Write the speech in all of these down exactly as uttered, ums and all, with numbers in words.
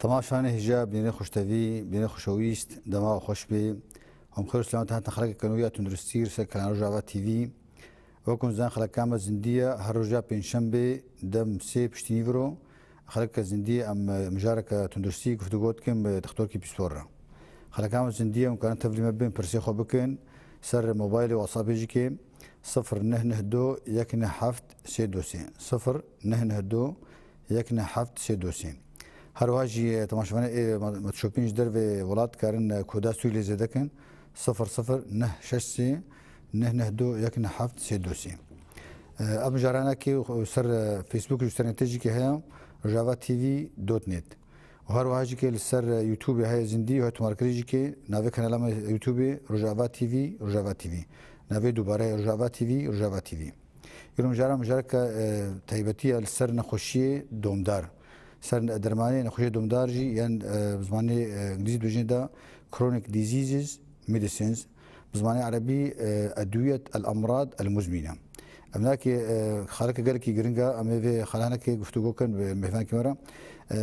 Temaşanê hêja, bînerê xweştevî, bînerê xweşewîst, dema we xweş bê. Em xêr û selamet hatin xelekeke nû ya tunduristî li ser kanala Rojava T V. Wekû zan xeleka me zindî ye, her roja pêncşembê dem sê piştî nîvro. Xeleke zindî ye, em, e, mijareke tunduristî guftûgo dikin bi dixtorkî pîspor re. Xeleka me zindî ye, em karin tevlî me bên, pirsê xwe bikin. Ser mobaylê WhatsAppê jî kê sifir neh neh do yek neh heft sê do sê. Sifir neh neh do yek neh heft sê do sê. Her wiha jî, e, temaşevanê ê me, me dişopîn ji dervê welat karin, e, koda Sûrî lê zêde kin. Sifir sifir neh şeş sê neh neh do yek neh heft sê do sê. E, ev mijaranekê ser, e, Facebook û internetê jî kê heye, Rojava T V dot net. Û her wiha jî kê li ser, e, YouTube heye zindî, heye tomarkirî jî kê navê kanala me YouTube Rojava T V, Rojava T V. Navê dubare Rojava T V, Rojava T V. Îro mijara, mijareke, e, taybetî ye li ser nexweşiyê domdar. Ser dermanê nexweşiyê domdar jî, yan, e, bi zimanê, e, îngilîzî dibêjin de chronic diseases, medicines, bi zimanê erebî, e, edwiyet el amrad el muzmine. Em nakê, e, xaleke gelekî giring e, em ê vê xalanekê guftûgo kin bi mêvanekî me re. E,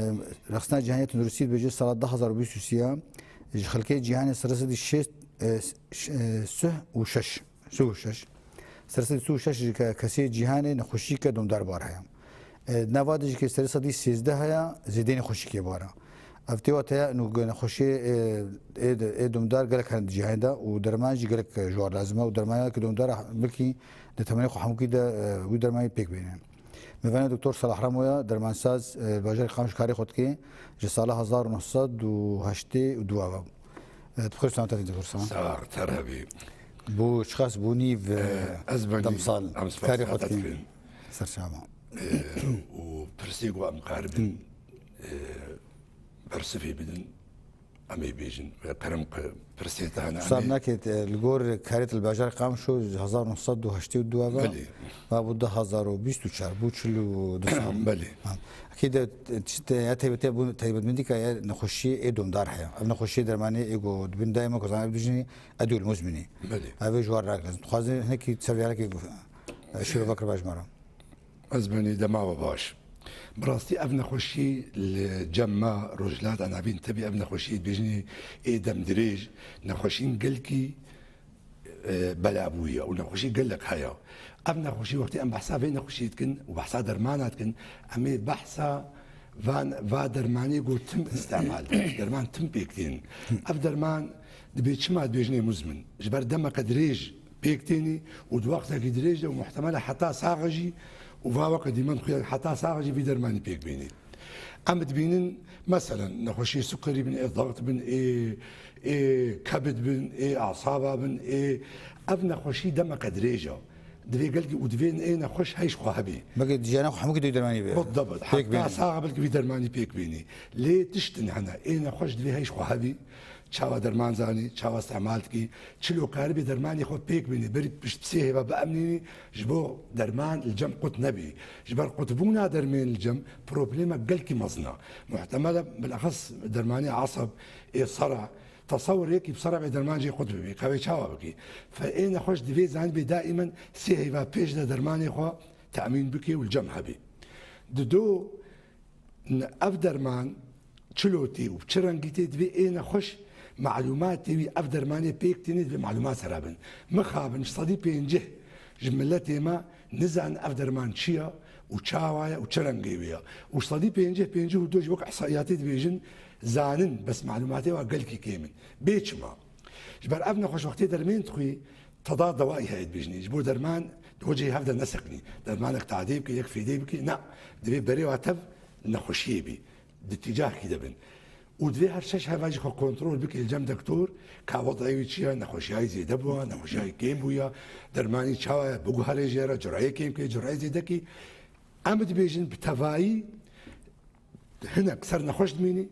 Rexistina Cîhanî ya Tunduristî dibêje sala du hazar û bîst û sê ya ji xelkê cîhanê seresedî şêst, e, ş-, e, sih û şeş, sih û şeş. Seresedî sih û şeş ji ke-, kesê cîhanê nexweşîke domdar bar heye. E, di nava de jî ke seresedî sêzdeh heye, zêdeyê nexweşîkê bar e. Ev tê wate ya, nû nexweşiyê, e, ê de, ê domdar gelek hene di cîhanê de û derman jî gelek ji wan lazim e û dermaneke domdar belkî di temenê xwe hemûkî de, e, wî dermanî pêk bêne. Mêvanê Doktor Salah Ramo ya, dermansaz, e, bajarê Qamişlo karê xwe dike, ji sala hezar û neh sed û heştê û du ve. E, tu bi xêr selamet hatî Doktor Salah. Sağ ol, ter hebî. Bû çiqas bû nîv, e, e, ez benî, demsal em spas karê xwe dike. Ser çava. E, û pirsê ku em karibin, e, bersivê bidin, em ê bêjin, kerem ki pirsê te hene, em ê Sab nake, e, li gor karê te li bajarê Qamişlo ji hezar û neh sed û heştê û du ve, Belê. Va bû du hazar û bîst û çar, bû çil û du sal. Belê. Ha. Akî de, e, tişt, e, ya taybetî bû, taybetmendîka ya nexweşiyê ê domdar heye. Ev nexweşiyê dermanê ê ku dibin daîma ku zanî dijî edwiyel muzmînî. Belê. Ev ê ji wan rakilin. Dixwazin hinekî ser vê yarekê, e, şîrove kir ba ji me re. Ez benî dema we baş. Bi rastî ev nexweşî li cem me rojhilata navîn tebî ev nexweşî dibêjinê ê demdirêj nexweşîn gelkî, e, bela bûye û nexweşî gelek heye. Ev nexweşî wextê em behsa vê nexweşî dikin û behsa dermana dikin, em ê behsa van, va dermanê ku tim îstemal dikin. Derman tim pêk tên. Ev derman dibê çima dibêjinê muzmin? Ji ber demeke dirêj pêk tênî û di wextekî dirêj de û muhtemel e heta saxe jî û va weke dîmen xuya heta saxe jî vî dermanî pêk bênî. Em dibînin, meselen, nexweşiyê sukerî bin, ê daxt bin, ê, ê kebid bin, ê asaba bin, ê, ev nexweşî demeke dirêj e. Divê gelkî û divê ê nexweş hey ji xwe hebî. Belkî jiyana xwe hemûkî dê dermanî be. Bidebit. Pêk bênî. Heta sax belkî vî dermanî pêk bênî. Lê tiştin hene. Ê nexweş divê hey ji xwe hebî. Çawa derman zanî, çawa îstemal dikî, çilo karibê dermanê xwe pêk bênî, berî pişt sê hêva biemnînî, ji bo derman li cem qut nebî. Ji ber qutbûna dermên li cem problemek gelkî mezin e. Muhtemel e, bilexes dermanê eseb, ê sera, tesewir yekî bi sera bê derman jê qut bibî, qewê çawa bikî. Fe ê nexweş divê zanîbê daîmen sê hêva pêş de dermanê xwe temîn bikê û li cem hebî. Dido, N-, ev derman çilo tê û bi çi rengî tê, divê ê nexweş malûmatê wî ev dermanê pêk tênê, divê malûmat sera bin. Mixabin ji sedî pêncî ji miletê me nizanin ev derman çi ye û çawa ye û çi rengê wê ye. Û sedî pêncî, pêncî û du ji wek ihsaiyatê dibêjin, zanin, bes malûmatê wa gelkî kêm in. Bê çima? Ji ber ev nexweş wextê dermên dixwî, teda dewaî heye dibêjinê. Ji bo derman di wecihê hev de nesekinî. Dermanek tadê bike, yek fêdê bike. Na, divê berê wa tev nexweşiyê bî. Di tîcahekî de bin. Û divê her şeş heva jî xwe kontrol bike li cem doktor, ka wedayê wî çi ye, nexweşiyayî zêde bûye, nexweşiyayî kêm bûye, dermanî çawa ye, biguherê jê re, cureyê kêm ke, cureyê zêde kî. Em dibêjin bi tevayî hinek ser nexweş dimînî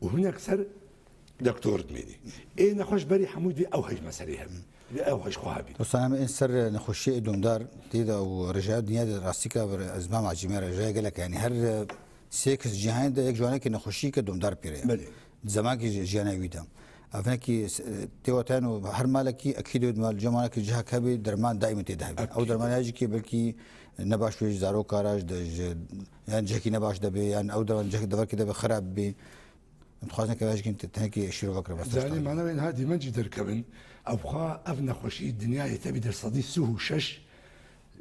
û hinek ser doktor dimînî. Ê nexweş berî hemû divê ew hej meselê hebî. Divê ew hej xwe hebî. Dostan, em ên ser nexweşiyê ê domdar tê de û rêjeya dinya de rastîka bir ez mam acî me rêjeya gelek, yanî her, e, sê kes cîhanê de yek ji wan ê ke nexweşiyeke domdar pêre ye. Belê. Di zemankî jî jiyana wî de. Ev hinekî, e, tê wate û her malekî ekîd e, mal cem malekî cihek hebê, derman daîmî tê de hebê. Ew derman ya jî kê belkî ne baş bê ji zaroka re, ji de, ji, yan cihekî ne baş de bê, yan ew derman cihek deverkê de bê xirab bê. Dixwazin ke vajkin te-, tenekî şîrove kir, bes Zanî, tiştan. Mana wê niha dîmen jî derkevin. Ew xwe ev nexweşî dinyayê te bî der sedî sih û şeş,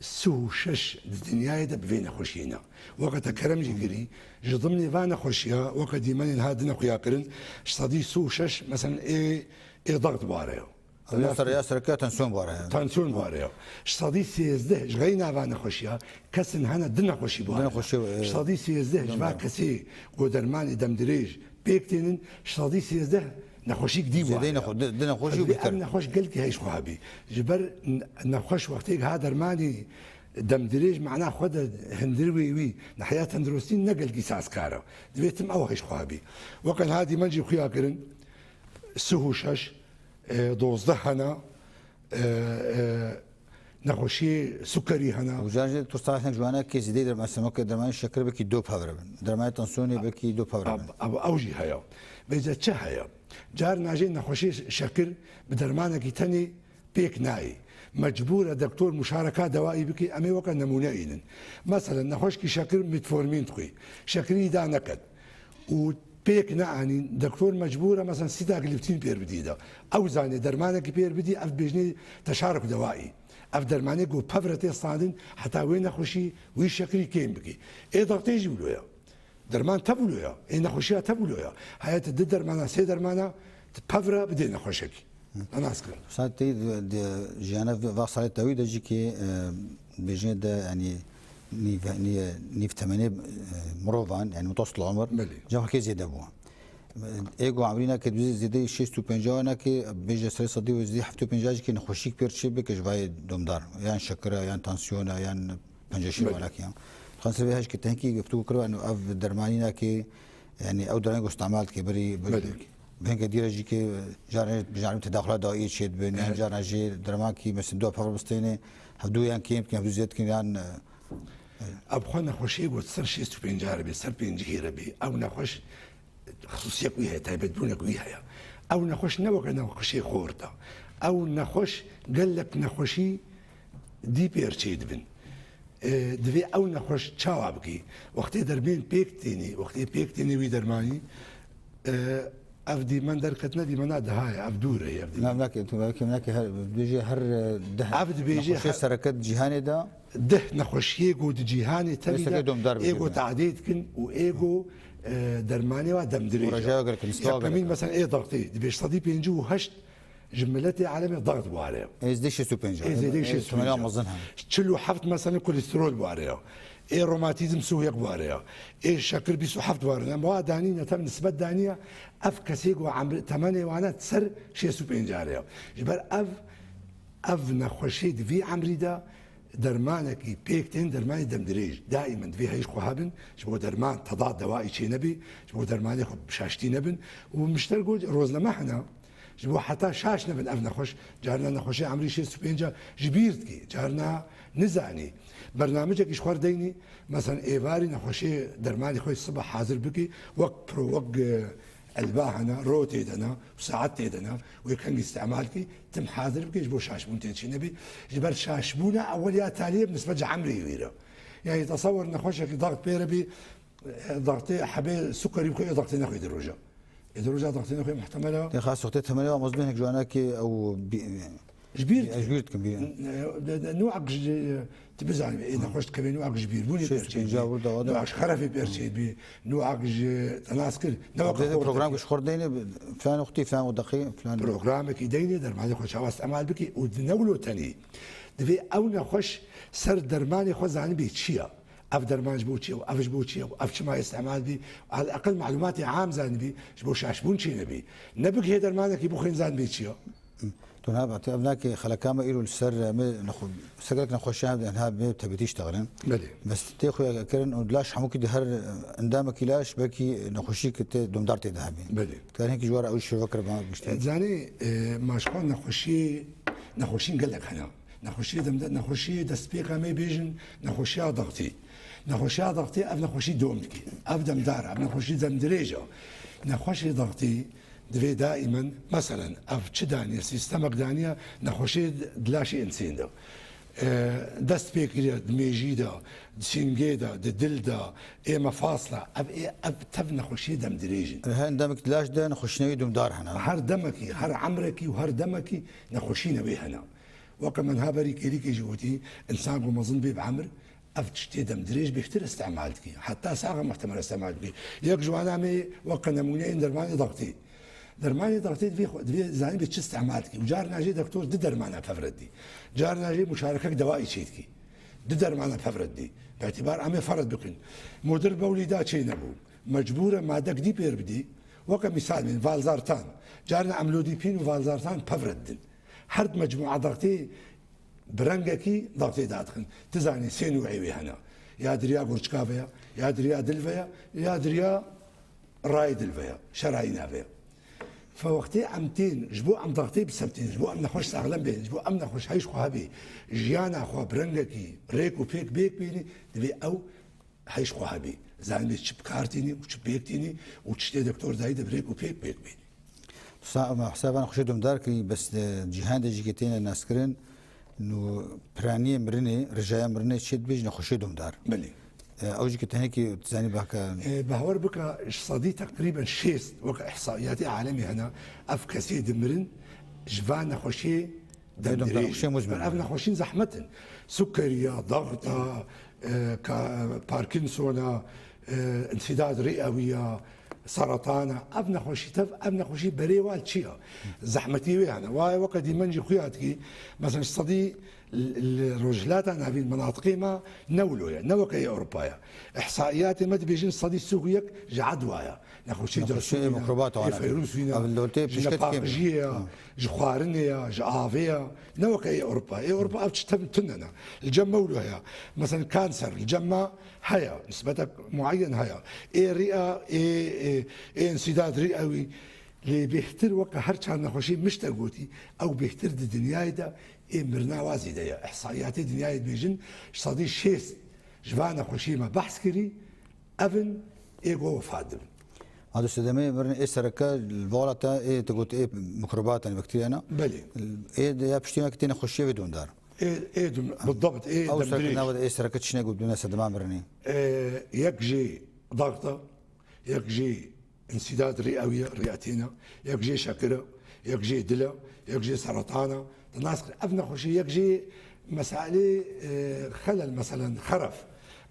sih û şeş di dinyayê de bi vê nexweşiyê ne. Weke te kerem jî kirî, ji dimnê va nexweşiya, weke dîmenên ha dine xuya kirin, ji sedî sih û şeş, meselen, ê, ê dax dibare. Ya ser, ya sereke tansiyon bare. Tansiyon bare ya. Ji sedî sêzdeh, ji xeyna va nexweşiya, kesin hene di nexweşî bare. Di nexweşî, e, Ji sedî sêzdeh, ji va kesê ku dermanê demdirêj pêk tênin, ji sedî sêzdeh nexweşîk dî Zêdeyê bare. nexwe-, di, di nexweşî û Tabii bihtir. Ev nexweş gelkî heyş xwe hebî. Ji ber n-, nexweş wextê ha dermanê demdirêj mana xwe de hindir wê wî, nahiya tenduristî ne gelkî sazkar e. Divê tim ew heyş xwe hebî. Weke niha dîmen jî xuya kirin, sih û şeş, e, dozdeh hene, e, e, nexweşiyê sukerî hene. Û caran jî tu sahnek ji wana kê zêdeyê derman, semokê dermanê şekir bekî do pevre bin. Dermanê tansiyonê bekî do pevre bin. Ab-, ab-, ew jî heye. Bêje çi heye? Carna jê nexweşiyê şekir bi dermanekî tenê pêk nayê. Mecbûr e doktor muşareka dewayî bike, em ê weke nemûne înin. Meselen, nexweşkî şekir metformîn dixwî. Şekirî da neket. Û pêk neanîn, doktor mecbûr e, meselen, sîtagliptîn pêr bidî de. Ew zanê dermanekî pêr bidî, ev bêjnê teşaruk dewayî. Ev dermanê ku pevre tê standin, heta wê nexweşî, wî şekirî kêm bikî. Ê daxtê jî wilo ye. Derman tevilo ya. Ê nexweşiya tevilo ya. Heye tu di dermana, sê dermana, tu pevre bidê nexweşekî. Hı. Nas kirin. Saet tê de, de, jiyana va salê tewî de jî ki, e, bêjnê de, yani, nîv-, nî-, nîv temenê, e, mirovan, yani, mutawasıt el-umur, Belê. cem xelkê zêde bû. Ê ku emrîna ke duzî zêdeyî şêst û pênc nake, bêje serê sedî û zêdeyî heft û pênc jî ke nexweşîk pêr çê bike ji vayê domdar. Yan şekira, yan tansiyona, yan penceşî Belê. wanakiyan. Dixwazim vê hej ke tenkî guftû kiriba, ev dermanîna ke, yani ew dermanî ku îstemal dike, berî, berî Belê. bihenge dîre jî ke, carê, carê tedaxula dawiyê çê dibin, yan Evet. carna jî dermankî, mesela, du pevr bistêne, hevdû yan kêm dikin, hevdû zêd dikin, yan, e, Ev xwe nexweşiyê ku ser şêst û pênc re bê, ser pêncî re bê, ew nexweş xisûsiyek wî heye, taybetbûnek wî heye. Ew nexweş ne weke nexweşê xort e. Ew nexweş gelek nexweşî dî pêr çê dibin. E, divê ew nexweş çawa bikî? Wextê dermên pêk tênê, wextê pêk tênê wî dermanî, e, ev dîmen derketine dîmena daha ye, ev dûr e, ev dîmen. Na, nake, tu belkî nake her, dibêje her, e, deh Ev dibêje nexweşê her sereke di cîhanê de. Deh nexweşiyê ku di cîhanê tevî de Mesela domdar ê ku bigirne. tadê dikin û ê ku, e, dermanê wa demdirêj. Û rejawa girkin, nisba Yekemîn girkin. mesela ê daxtê, dibê sedî pêncî û heşt ji miletê alemê daxt ware. Ez dê şêst û pênc. Ez dê şêst û pênc. Temel mezin hem. Çil û heft mesela kolesterol ware ya. Ê romatîzm sûhek ware ya. Ê şekir bîst û heft ware. Em wa danî ne tem nisbet daniye. Ev kesê ku emri temenê wane ser şêst û pênc re ya. Ji ber ev, ev nexweşê di vî emrî de dermanekî pêk tên, dermanê demdirêj. Daîmen divê heyş xwe hebin, ji bo derman tedad dewayî çê nebî, ji bo dermanê xwe şaştî nebin. Û mişter got, rozname hene, ji bo heta şaş nebin ev nexweş. Carina nexweşê emrî şêst û pênc ji bîr dikî, carina nizanî. Bernamicekî ji xwe deynî, meselen êvarî nexweşê dermanê xwe sibe hazir bikî, wek pro, wek, e, elba hene, ro tê de ne, û saet tê de ne, wê kengî îstemal kî, tim hazir bike ji bo şaşbûn tê çê nebî. Ji ber şaşbûna ewel ya taliyê bi nisbet ji emrê wî re. Yani tesewwer nexweşekî daxt pê re bî, e, daxtê hebê sukerî bixwe, ê daxtê nexwê di roja. Ê di roja daxtê nexwê muhtemel e. Dê xas wextê temelê wa mezin hinek ji wana ki ew bi-, Ji bîr Ji bîr dikim, bîr. N-, n-, nû ak ji, tu bizanî, ê nexweş dikevê nû ak ji bîrbûnê Şêst pêr çê pênc bî, wurda wada. Nû ak ji xerefê pêr çê bî, nû ak ji tenaskir, ne weke Dê xort program dikî. Ku ji xwe deyne, filan wextî, filan deqî, filan. Programekî deyne, dermanê xwe çawa îstemal bikî û di ne wilo tenî. Divê ew nexweş ser dermanê xwe zanibê çi ye. Ev derman ji bo çi ye û ev ji bo çi ye û ev çima îstemal bî, eleqel malûmatê am zanibî, ji bo şaşbûn çê nebî. Ne bigihê dermanekî bixwên zanibê çi ye. Tu niha, tu ev nake xeleka me îro li ser, em ê nexwe-, ser gelek nexweşiyan em niha bê tebîtî iştexilin. Belê. Bes tê xuya kirin û laş hemûkî di her endamekî laş belkî nexweşî ki tê domdar tê de hebî. Belê. Tu hinkî ji we re ew şîrove kir bana giştî. Zanî, e, ma ji xwe nexweşiyê, nexweşîn gelek hene. Nexweşiyê dem-, nexweşiyê destpêka me bêjin nexweşiya daxtî. Nexweşiya daxtî ev nexweşî dom dike. Ev demdar e, ev nexweşî demdirêj e. Nexweşê daxtî Divê daîmen, meselen, ev çi daniye, sîstemek daniye, nexweşê di laşê însên de. E, dest pê kiriye di mêjî de, di sîngê de, di dil de, ê mefasla. Ev, ê, ev tev nexweşiyê demdirêj in. Her demek laş de nexweşîneyê domdar hene. Her demekî, her emrekî û her demekî nexweşîne wê hene. Weke min ha berî kêlîkê jî gotî, însan ku mezin bê bi emir, ev tiştê demdirêj bêhtir îstemal dikî. Heta saxa muhtemel îstemal dikî. Yek ji wana me weke nemûneyên dermanê daxtê. Dermanê daxtê divê xwe, divê zanîbê çi îstemal dikî. Û carna jê doktor di dermana pev re didî. Carna jê muşarekek dewayî çê dikî. Di dermana pev re didî. Bi îtibar em ê ferq bikin. Mudir bewlî da çê nebû. Mecbûr e madek dî pêr bidî. Weke mîsal bên, valzartan. Carna amlodîpîn û valzartan pev re didin. Her di mecmûa daxtê bi rengekî daxtê dadixin. Tu zanî sê nûê wê hene. Ya di riya gurçika ve ya, ya di riya dil ve ya, ya di riya rayê dil ve ya, şerayîna ve ya. Fe wextê em tên, ji bo em daxtê bisebtên, ji bo em nexweş saxlem bên, ji bo em nexweş heyş xwe hebê, jiyana xwe bi rengekî rêk û pêk bêk bînî, divê ew heyş xwe hebî. Zanîbê çi bi kar tînî û çi pêk tînî û tiştê doktor dayî de bi rêk û pêk pêk bînî. Tu sa-, me hesaba nexweşê domdar kirî, bes, e, cîhan de jî ke têne naskirin, nû piraniyê mirinê, rijaya mirinê çê dibêjin nexweşê domdar. Belê. E, ew jî ke tenekî tu zanî baka. E, bawer bika, ji sedî teqrîben şêst weke îhsaiyatê alemê hene, ev kesê dimirin ji van nexweşiyê Bêdom demdirêj. Nexweşiyê muzmin. Ev nexweşîn zehmet in. Sukeriya, daxta, e, ka-, Parkinsona, e, însîdad rîewî ya, seretana. Ev nexweşî tev, ev nexweşî berê wan çi ya? Zehmetî wê hene. Wayê weke dîmen jî xuya dikî. Mesela sedî li, li Rojhilata Navîn menatiqê me ne wilo ye, ne weke yê Ewropa ye. Îhsaiyatê me dibêjin sedî sî û yek ji edwa ye. Nexweşê Nexweşê derşûnê ye, mikrobata ê wana. Feyrûsûnê ye, Ev li ortê ji pişket kêm. Nepaqijiyê ye, ji xwarinê ye, ji avê ye. Ne weke ê Ewropa. Ê Ewropa ev çi tev tune ne. Li cem me wilo heye. Mesela kanser, li cem me heye. Nisbetek muayyen heye. Ê riya, ê, ê, ê însîdad riewî. Lê bêhtir weke her çar nexweşî min ji te gotî, ew bêhtir di dinyayê de ê mirina wa zêde ye. Îhsaiyatê dinyayê dibêjin, ji sedî şêst ji van nexweşiyê me behs kirî, ev in ê ku wefat dibin. Hado sedemê mirin ê sereke li va welata ê tu got ê mikrobatan, bakteriyana. Belê. Ê de ya piştî me ki tê nexweşiyê vê domdar. Ê, ê dum-, bidabt, ê Ew sereke demdirêj. Nava de ê sereke çişine got bine sedema mirinê. Ê, yek jê daxta, yek jê însîdad rîewî ye, rîetîn e, yek jê şekir e, yek jê dil e, yek jê seretan e. Di nas kir, ev nexweşî, yek jê meselê, e, xelel, meselen, xeref.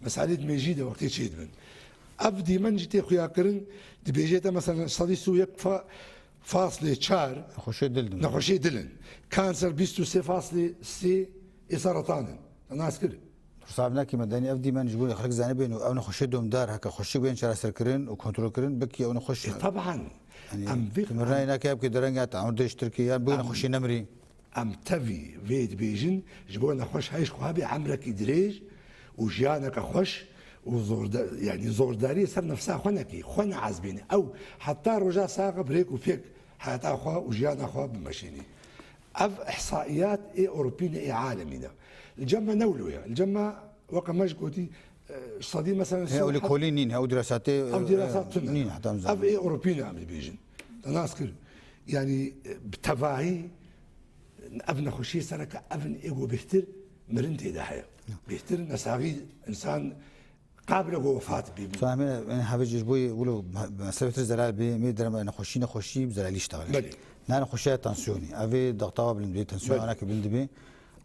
Meselê di mêjî de wextê çêdibin. Ev dîmen jî tê xuyakirin, dibêje te, meselen, sedî sî û yek fa-, faslê çar Nexweşê dil din. Nexweşê dil in. Kanser bîst û sê faslê sê ê seretan in. Te nas kir. Sav nake me denî ev dîmen ji bo xelk zanibên û ew nexweşê domdar heke xweşik bên çareserkirin û kontrolkirin, bikî ew nexweş. E, taban. Yanî, em vê tu mirnayê nake ev ki dereng ya te emir değiştir ki, yan bû Em nexweşê nemirî. Em tevî vê dibêjin, ji bo nexweş heyş xwe hebê emrekî dirêj û jiyaneke xweş û zorde-, yanî zordariyê ser nefsa xwe nekî, xwe neezbînî. Ew heta roja saxe bi rêk û pêk heyata xwe û jiyana xwe bimeşînî. Ev îhsaiyat ê Ewropî ne, ê alemî ne. Li cem me ne wilo ye. Li cem me weke me ji gotî, e, sedî mesela He, ew li kolî nîn, he, ew dirasatê, ev dirasat e, tune nîn, heta em ev zanin. Ê Ewropî ne em dibêjin. Te nas kir. Yanî, e, bi tevahî ev nexweşiyê sereke ev in ê ku bêhtir mirin tê de heye. Ya. Bêhtir nesaxî însan Qabile ku wefat bî. Fehmê, em havê ji bo wilo mesele tir zelal bê, mê derem nexweşî, nexweşî bi zelalî iştexilê. Belê. Na nexweşiya tansiyonî. Ev ê daxtawa bilind bê, tansiyona Belê. Anake bilind bê.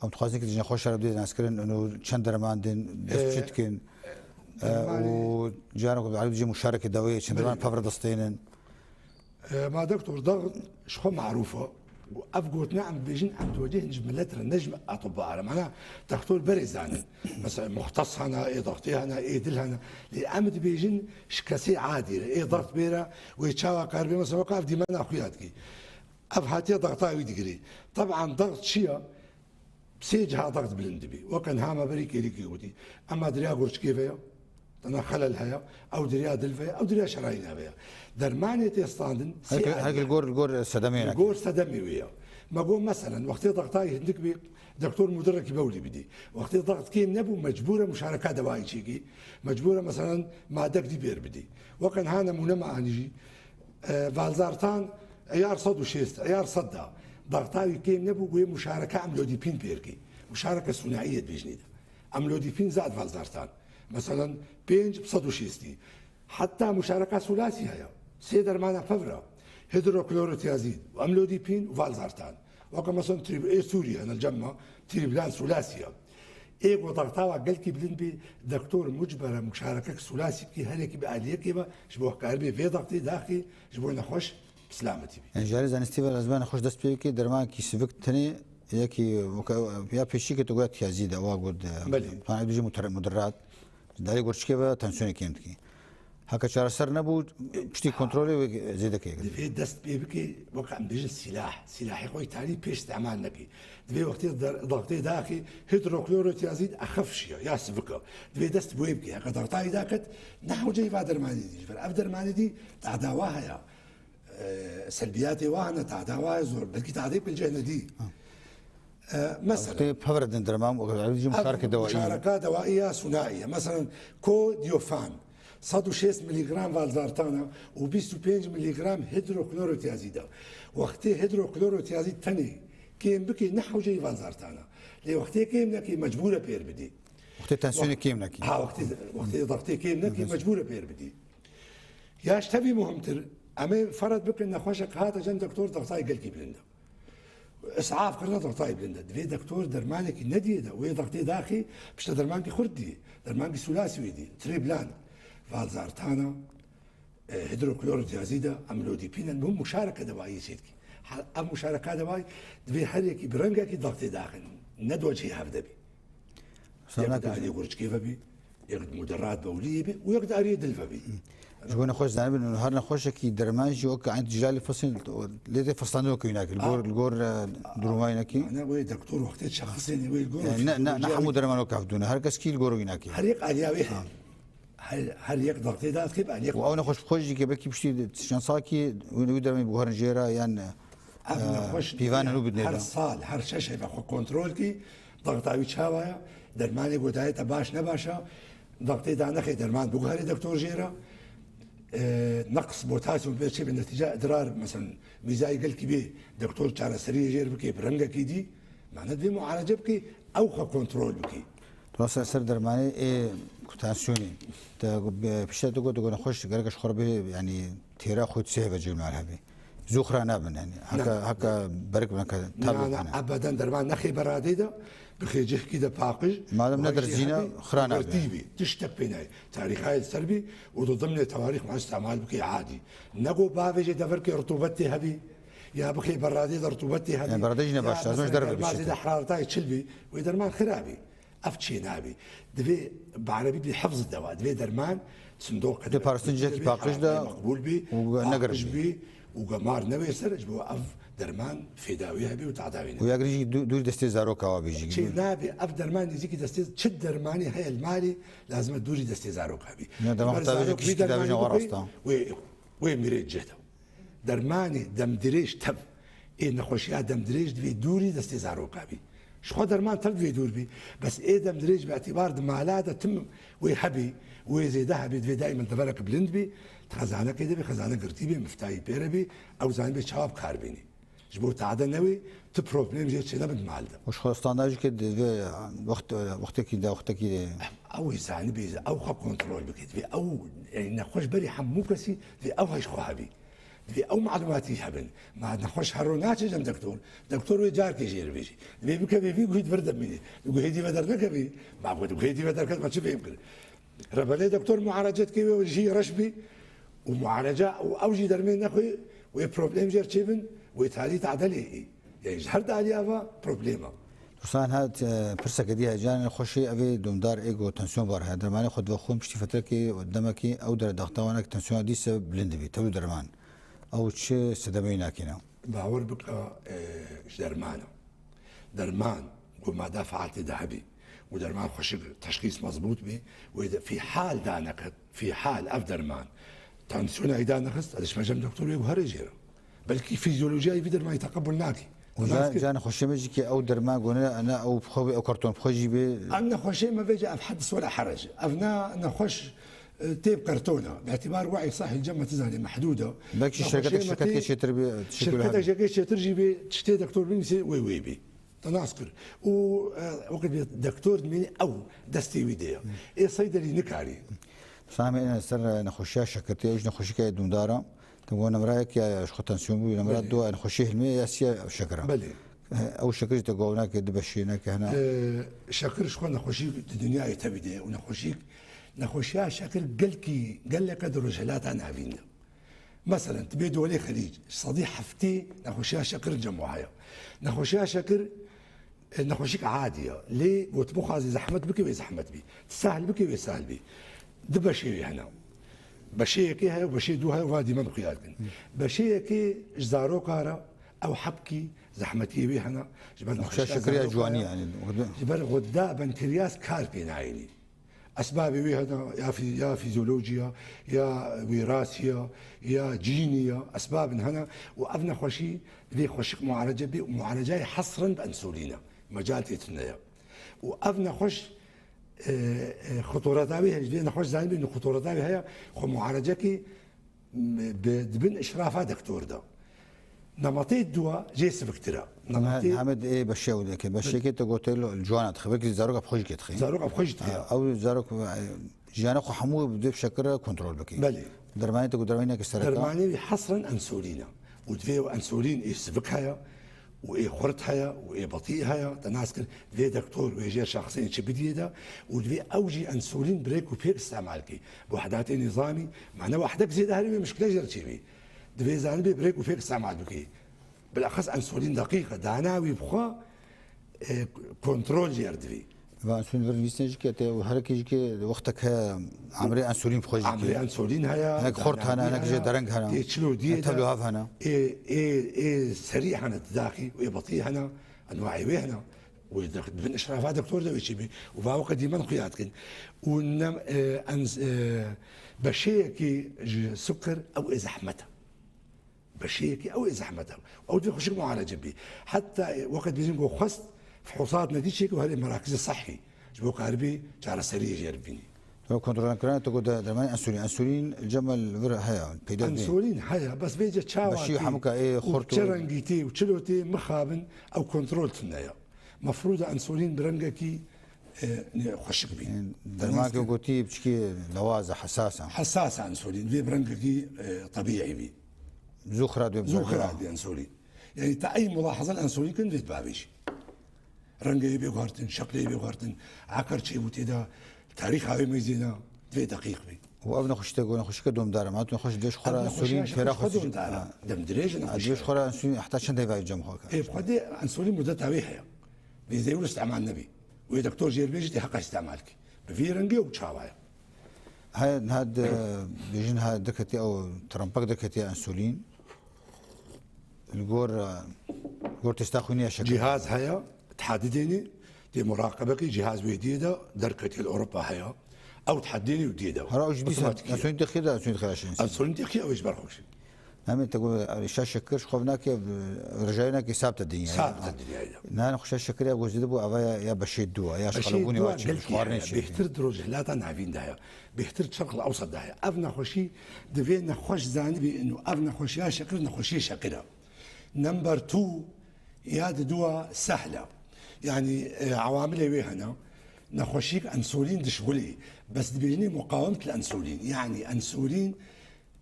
Em dixwazin ki dijne xweş re bidê naskirin, û çend derman din, dest Ee, çi dikin. Ee, dermanê û caran ku bi Ereb dijî muşareke dawiyê, çend derman Belê. Pevre destênin. E, ma doktor, dax ji xwe marûf e. Û ev gotina em dibêjin, em diwecihên ji milet re, ne ji atibba re. Mana, doktor berê zanin. Mesela, muxtes hene, ê daxtê hene, ê dil hene. Lê em dibêjin, ji kesê adî re, ê daxt bê re, wê çawa kar bê, mesela, weke ev dîmena xuya dikî. Ev hatiye daxta wî digirî. Teban daxt çi ye? Sê ciha daxt bilind dibî. Weke niha me berî kêlîkê gotî. Ema diriya gurçikê ve ya, dana xelel heye, ew diriya dil ve ya, ew diriya şerayîna ve ya. Dermanê tê standin, sê Her, her ayrı. Li gor, li gor sedemê Li yek. Gor sedemê wê ya. Me got, meselen, wextê daxtayê hindik bî, doktor mudirekî bewlî bidî. Wextê daxt kêm nebû, mecbûr e muşareka dewayî çêkî. Mecbûr e, meselen, madek dî pêr bidî. Weke niha nemûne me anî jî, E, valzartan eyar sed û şêst, eyar sed da. Daxtawî kêm nebû, wê muşareke amlodîpîn pêrkî. Muşareke sunaiye dibêjinê de. Amlodipin zad valzartan. Meselen, pênc bi sed û şêstî. Heta muşareka sulasi heye. Sê dermana pevra. Hidroklorotiazid û amlodipin û valzartan. Weke mesela trib-, ê Sûrî hene li cem me, triblan sulasi ye. Ê ku daxtawa gelkî bilind bî, doktor mucbere muşarekek sulasi bikî, her yekî bi aliyekê ve, ji bo karibê vê daxtê daxî, ji bo nexweş bi silametî bî. Yani, ji alî zanistî ve lazim e nexweş dest pê bike, dermanekî sivik tenê, yekî weke-, ya pêşî ke tu goya tiyazî de, wa got, e, Belê. Fan ew dijî muter-, mudirrat. Ji darê gurçikê ve tansiyonê kêm dikî. Heke çareser nebû, piştî kontrolê wê zêde kê. Divê dest pê bike, weke em bêjin sîlah. Sîlahê xwe îtalî pêş îstemal nekî. Divê wextê der-, daxtê daxî hidroklorotiazîd exef şiya, ya sivika. Divê dest bi wê bike. Heke daxtayî daket, ne hewce îva dermanî dî. Ji ber ev dermanî dî, tada wa heye. E, selbiyatê wa hene, tada wa heye zor. Belkî tadê bi cih nedî. Ha. E, mesela. Wextê pevre din derman, wextê ev jî Ev muşareke dewayî. Muşareka dewayî ya sunaiye. Mesela, kodiofan, sed û şêst miligram valzartana û bîst û pênc miligram hidroklorotiazîd e. Wextê hidroklorotiazîd tenê kêm bikî, ne hewceyî valzartana. Lê wextê kêm nekî, mecbûr e pêr bidî. Wextê tansiyonê Wext-, kêm nekî. Ha, wextê, wextê daxtê kêm nekî, mecbûr e pêr bidî. Ya ji tevî muhimtir, em ê ferz bikin nexweşek hate cem doktor, daxtayê gelkî bilind e. Isaf kirine daxtayê bilind e. Divê doktor dermanekî nediyê de, wê daxtê daxî pişte dermankî xurt diyê. Dermankî sulasî wê diyê. Triblan, valzartana, e, hidroklorotiyazîd e, amlodipîn e, bu muşareke dewayî çêdikî. Ha, ev muşareka dewayî divê her yekî bi rengekî daxtê daxin. Ne du cihê hevde bî. Yek di aliyê gurçikê ve bî, yek di muderrat bewliyê bî û yek di aliyê dil ve bî. Ji bo nexweş zanibin, her nexweşekî derman jî wek eyn tijra li fisin, lê tê fisandin wek wînakî, li gor, li gor, e, duruma wînakî. Mane wê doktor wextê şexisê ne wê li gor. E, ne, ne, ne hemû derman wek hevdû ne. Her kes kî li gor wînakî. Her yek aliya wê heye. Her, her yek daxtê da dikê bi aliyê. Û ew nexweş bi xwe jî ke belkî piştî şansakî wî, wî dermê bi guherin jê re yan, Ev e, nexweş pîvanên wî bidinê her de. Sal, her şeş heve xwe kontrol kî, daxta wî çawa ye, dermanê ku dayê te baş ne baş e, daxtê da nexê derman biguherê doktor jê re. E, neqs potasyum pê çê bi netîca idrar, mesela, mîzayî gelkî bê doktor çareseriyê jê re bike bi rengekî dî. Mane divê mualece bike, ew xwe kontrol bike. Tu ser, ser dermanê ê ku tansiyonê. Te, e, pişta tu got, tu got nexweş gerek ji xwe re bê, yanî têra xwe tu sê heve cil mal hebê. Zû xira nabin, yanî. Heka, heka berik bin, heka tablet bin. Na, na, ebeden derman nexê beradê de, bixê cihkî de paqij. Madem ne derzîne, xira nabin. Wertî bî, tiştek pê nayê. Tarîxayê li ser bî û di dimnê tewarîx me îstemal bike adî. Ne ku bavêjê deverkê rutubet tê hebî, ya bixê beradê de rutubet tê hebî. Yani beradê jî ne baş, lazim e ji derve bişîte. Derbazê de heraretayê çil bî, wê derman xira bî. Ev çênabî. Divê bi erebî bî hifz dewa. Divê derman sindoq Divê parastin cihekî paqij de meqbûl bî, û negirin paqij bî. Bî û gemar newê ser, ji bo ev derman fêda wî hebî û tada wî ne. Û ya girî jî dû-, dûrî destê zaroka wa bî jî. Çênabî ev derman nêzîkî destê çi dermanî heye li malê, lazim e dûrî destê zaroka bî. Ya dema zarok vê dermanî bixwe, wê, wê mirê cih de. Dermanê demdirêj tev ê nexweşiya demdirêj divê dûrî destê zaroka bî. Ji xwe derman tev divê dûr bî. Bes ê demdirêj bi îtibar di mala de tim wê hebî, wê zêde hebî, divê daîmen deverek bilind bî. Di xezanekê de bî, xezane girtî bî, miftayî pê re bî, ew zanibê çawa bi kar bînî. Ji bo tade newê, tu problem jê çênebin mal de. Û ji xwe standar jî ke divê wext, wextekî de, wextekî de. Ew ê zanibê, ew xwe kontrol bike. Divê ew, e, nexweş berî hemû kesî, divê ew hej xwe hebî. Divê ew malûmatî hebin. Ma nexweş her ro naçe cem doktor. Doktor wê carkê jê re bêjî. Divê bikevê vî guhî di vir de bimîne. Di guhê dî ve dernekevî. Ma ku di guhê dî ve derket, ma çi fêm kir? Rebelê doktor muarece dike wê jî reş bî. Û muarece û ew jî dermê nexwe, wê problem jê re çêbin, wê talî tadel ê. Yani ji her dalî ava problema. Dursan hat, e, pirseke dî heye, canê xweşê ev ê domdar ê ku tansiyon bar heye. Dermanê xwe dibe xwe piştî fetrekê, demekê ew dere daxtawanek tansiyona dîse bilind dibî. Tevlû derman. Ew çi sedemeyî nakîne? Bawer bike, e, ji dermana. Derman, ku mada feal tê de hebî. Û derman xweşik teşxîs mezbût bî. Wê de fî hal daneket, fî hal ev derman. Tansiyona wî danexist, ez dişme cem doktor wê guherê jê re. Belkî fîzyolojiya wî dermanî teqebul nake. Û ca, ca nexweşê me jî ke ew derman gone, ne ew bi xwe bê, ew karton bi xwe jî bê. Ev nexweşê me vêce ev hedis wela herec. Ev ne nexweş, e, tê bi kartona. Bi îtibar we'î sahî cem me tu zanî mehdûd e. Belkî şirketê, şirketê çêtir bê, şirketê çêtir jî bê, tiştê doktor binivîsê wê wê bê. Te nas kir. Û, e, wekî bê doktor dimînî ew destê wî de ye. Ê seyderî nikarî. Samê ene ser nexweşiya şekirtê, ew jî nexweşîke dûmdar e. Te got nemrayek ya, ya ji xwe tansiyon bû, nemra Belê. du nexweşî hilmê ya siya şekir e. Belê. E, ew şekir jî te got nake di beşê nake hena. E, şekir ji xwe nexweşî di dinyayê tevî de ye û nexweşîk, nexweşiya şekir gelkî, geleke di Rojhilata Navîn de. Meselen, tu bê dolê Xelîc, sedî heftê nexweşiya şekir cem wa heye. Nexweşiya şekir, e, nexweşîk adî ye. Lê got bixwazî zehmet bike, wê zehmet bî. Tu sehl bike, wê sehl bî. Di beşê wê hene. Beşê yekê heye û beşê dû heye, va dîmen xuya dikin. Beşê yekê ji zaroka re, ew hebkî, zehmetiyê wê hene. Ji ber Nexweşiya nexweşiya şekir ya zaroka ciwanî ye. yani. Ji ber xweda benkriyas kar pê nayênî. Esbabê wê hene, ya fî-, ya fîzyolojî ya, ya wîrasî ya, ya cînî ya, esbabin hene û ev nexweşî divê xweşik mualece bê û mualecayê hesren bi ensulîn e. Mecal tê tune ye. Û ev nexweş, e, e, xutureta wê heye, divê nexweş zanîbê, xutureta wê heye, xwe mualecekî bi, dibin işrafa doktor de. Nematê dua jê siviktir e. Nematê Hemê ê beşê ew dike. Beşekê te gote li ciwana dixe. Belkî zarok bi xwe jî kê dixe. Zarok bi xwe jî dixe. Ha, ew zarok, e, jiyana xwe hemû bi dê şekir kontrol bike. Belê. Dermanê te got dermanê ke sereka. Dermanê wî hesren ensolîn e. Û divê ew ensolîn ê sivik heye. û ê xurt heye û ê betî heye, te nas kir, divê doktor wê jêr şaxisên çi bidiyê de û divê ew jî ensulîn bi rêk û pêk îstemal kî. Bi wehdatê nîzamî, mane wehdek zêde herî wê mişkile jêr çêbî. Divê zanibê bi rêk û pêk îstemal bikî. Bilaxis ensulîn deqîq e, dana wî bi xwe, e, kontrol jêr divî. Va ensulîn vir nivîsine jî ke te û herekê jî ke wextek heye emrê ensulîn bi xwe jî Emrê ke. ensulîn heye, Hinek xort hene, hinek jê dereng hene. Tê çilo diyê Hinek tevlû de. hev hene. Ê, ê, ê serî hene didaxî, ê batî hene, enwayê wê hene. Wê de, dibin işrafa doktor de wê çî bî. Û va weke dîmen xuya dikin. Û nem, e, enz-, e, beşeyekî ji sukir ew ê zehmet e. Beşeyekî ew ê zehmet e. Ew divê xweşik mualece bî. Heta weke dibêjin ku xwest fihûsat nedî çêke û herê merakizê sehî. Ji bo karibî çareseriyê jê re bibînî. Tu kontrolkirina tu ku de dermanê ensulîn. Ensulîn li cem me li vir heye, peyda dibê. Ensulîn heye, bes vêce çawa Beşî tê hemûka ê û xurt çi û rengî tê û çilo tê mixabin ew kontrol tune ye. Mefrûd e ensulîn bi rengekî, e, xweşik bî. Dermanke gotî piçikî lewaz e, hesas e. Hesas e ensulîn. Vê bi rengekî, e, tebîî bî. Zû xira dibê. Zû xira dibê ensulîn. Yani te ey mulahazan ensulîn kin vê dibavêjî. Rengê bê guhertin, şeklê bê guhertin, akar çêbû tê de, tarîxa wê meyzê ne, divê deqîq bê. Û ev nexweşî te got, nexweşîke domdar e. Ma tu nexweş dibê ji xwe re Ev nexweşî ensulîn ya pêra xwe xweşik domdar e. Demdirêj e Ev dibê nexweşî. ji xwe re ensulîn heta çend heyva cem xwe ke? Ê, bi xwedê ensulîn mudeta wê heye. Vê zêwir îstemal nebî. Wê doktor jê re bêjî tê heqa îstemal kî. Bi vî rengî û çawa ye. He, niha di, bêjin ha derketiye ew, trempek derketiye ensulîn. Li gor, li gor testa xwînê ya şeker. Cihaz heye, tihadî dênî, tê muraqebekî cihaz wê diyê de derketiye li Ewropa heye. Ew tihadî dênî û diyê de. Hera ew jî dîsa Otomatîk e. Ensulîn dixî de, ensulîn dixî ya şeker. Ensulîn dixî ew ê ji ber xwe bişî. Hem te ku rêşa şeker ji xwe vinake, rejayê nake sabit e dinyayê. Sabit e dinyayê de. Niha nexweşa şeker ya ku zêde bû, eva ya, ya beşê dû, ya ji Beşê xelebûnê dû, wa çê, ji xwarinê çê. Bêhtir di Rojhilata Navîn de heye. Bêhtir di Şerq el Ewsat de heye. Ev nexweşî divê nexweş zanibî ino ev nexweşiya şekir nexweşiyê şekir e. Number two ya di dua sehl e. Yani, e, awamilê wê hene. Nexweşîk ensulîn dişxulê. Bes dibêjinê muqawemet li ensulîn. Yani ensulîn,